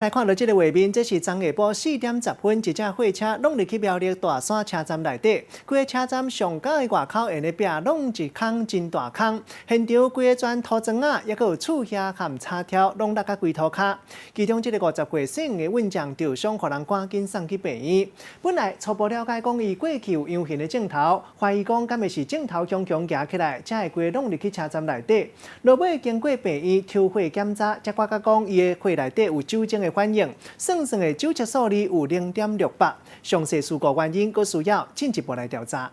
來看到這个畫面，這是昨下晡4點10分，一隻貨車挵入去苗栗大山車站內底，規个車站上蓋的外口沿的壁攏一空真大空，現場規个磚塗磚仔，抑閣有厝瓦和柴條攏落甲規塗跤。其中這个50歲姓的運將受傷，予人趕緊送去病院。本來初步了解講，伊過去有陽性的症頭，懷疑講敢會是症頭強強行起來，才會規个挵入去車站內底。落尾經過病院抽血檢查，才發覺講伊的血內底有酒精的反應，算算的酒測數字有0.68，詳細事故原因閣需要進一步來調查。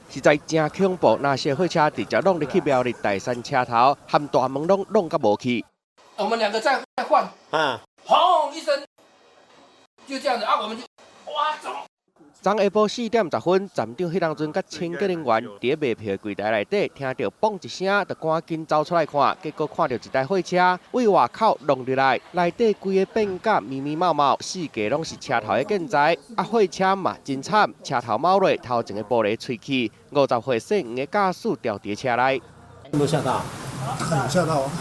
實在真恐怖！那些貨車直接挵入去苗栗大山車頭，含大門攏挵甲無去。我們兩個在換，啊，轟一聲，就這樣子啊，我們就哇走。昨下晡4點10分，站長彼當陣佮清潔人員佇咧賣票的櫃台內底，聽著嘣一聲，就趕緊走出來看，結果看著一台貨車對外口挵入來，內底規个變甲密密麻麻，四界攏是車頭的建材，啊，貨車嘛真慘，車頭貓落，頭前的玻璃碎去，50歲姓黃的駕駛掉佇車內。有沒有嚇到？有嚇到啊！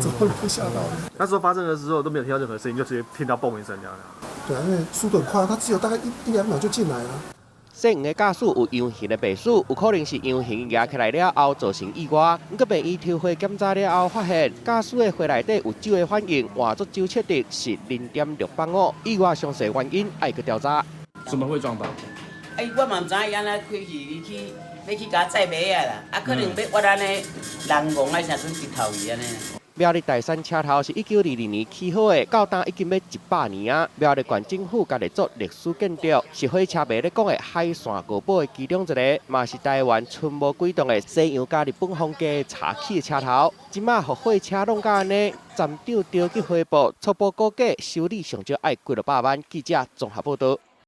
怎麼會嚇到？那時候發生的時候都沒有聽到任何聲音，就直接聽到嘣一聲這樣。對啊，因為速度很快，它只有大概一兩秒就進來了。姓黃的駕駛有陽性的病史，有可能是陽性蜈起來了後造成意外。毋過病院抽血檢查了後，發現駕駛的血內底有酒的反應，換做酒測值是0.685。意外詳細原因愛閣調查。怎麼會撞到？哎，我嘛毋知影伊按怎開去，伊去欲去共載馬仔啦，啊，可能欲挖按呢人戇啊啥陣直頭去按呢。苗栗大山車頭是1922年起好的，到今已經欲100年啊。苗栗縣政府共列做歷史建築，是火車迷咧講的海線五寶的其中一个，嘛是台灣賰無軌動的西洋佮日本風格柴起的車頭。這馬予貨車挵甲按呢，站長著去回報，初步估計修理上少愛幾落百萬。記者綜合報導。